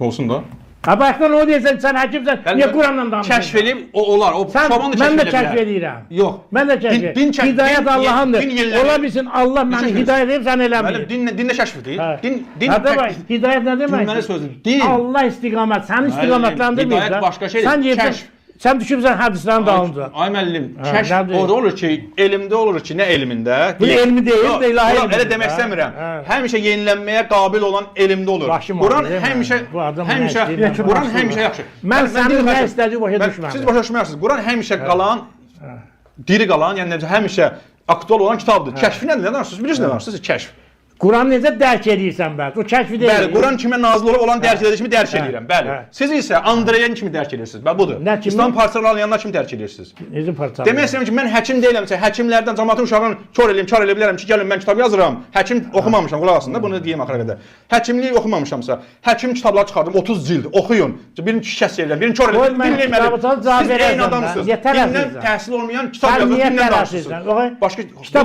Olsun da. Ha bayaqdan o deyirsən, sən həkimsən, niyə Quranla danışırsan? Kəşf eləyib, o olar. O Sən, çoban da mən də kəşf kəşf eləyə bilər. eləyirəm. Yox. Mən də kəşf Din- eləyirəm. din kəşf- Hidayət din- Allahındır. din yerləri- Ola bilsin Allah məni Kəşf hidayət edib, sən Müəllim, eləmir. din, dində kəşfdir. Hə. Din Hə, demək, hidayət nə deməkdir? Cümlənin sözüdür. Din. Allah istiqamət, səni istiqamətləndirməyib. hidayət də. başqa şeydir. Sən gedirsən, Kəşf. sən düşübsən hədislərin dalınca. Ay müəllim, Hə, kəşf nədir? orada olur ki, elmdə olur ki, nə elmində? Bu elmi deyil Yox, də ilahi yox, elmidir Elə demək də. istəmirəm. Hə. Həmişə yenilənməyə qabil olan elmdə olur. Başım Quran ağrıyır, həmişə bu adam nə həmişə istəyir, mən Quran başım həmişə yaxşı. Mən sənin deyirəm, nə xahiş- istədiyini başa Mən- düşmədim. Siz başa düşmərsiniz. Quran həmişə qalan, diri qalan, yəni həmişə aktual olan kitabdır. Kəşfi nədir? Nə danışırsınız? Bilirsiniz nə danışırsınız? Kəşf. Quranı necə dərk edirsən bəs? O kəşfi deyil. Bəli, Quran kimə nazil olub, olan dərk edici kimi dərk eləyirəm. Bəli. hə. Siz isə Andreyan kimi dərk edirsiniz. Bəli, budur. Nə kimi? İslam parçalayanlar kimi dərk edirsiniz. Necə parçalayır? Demək istəyirəm ki, mən həkim deyiləmsə, həkimlərdən cəmaatın uşağını kor eləyim, kar eləyə bilərəm ki, gəlin mən kitab yazıram. Həkim oxumamışam, qulaq asın da, bunu deyim axıra qədər. Həkimlik oxumamışamsa, həkim kitablar çıxardım 30 cild, oxuyun. Birini kəs eləyirəm, birini kor Qoy eləyirəm. mən Dinləyin kitabı məni. sana cavab Siz eyni verərsən adamsınız. mən. Yetər Dindən əzizəm. təhsil olmayan kitab Sən yazır, niyə dindən tələsirsən? danışırsınız. Oxu. Başqa Kitab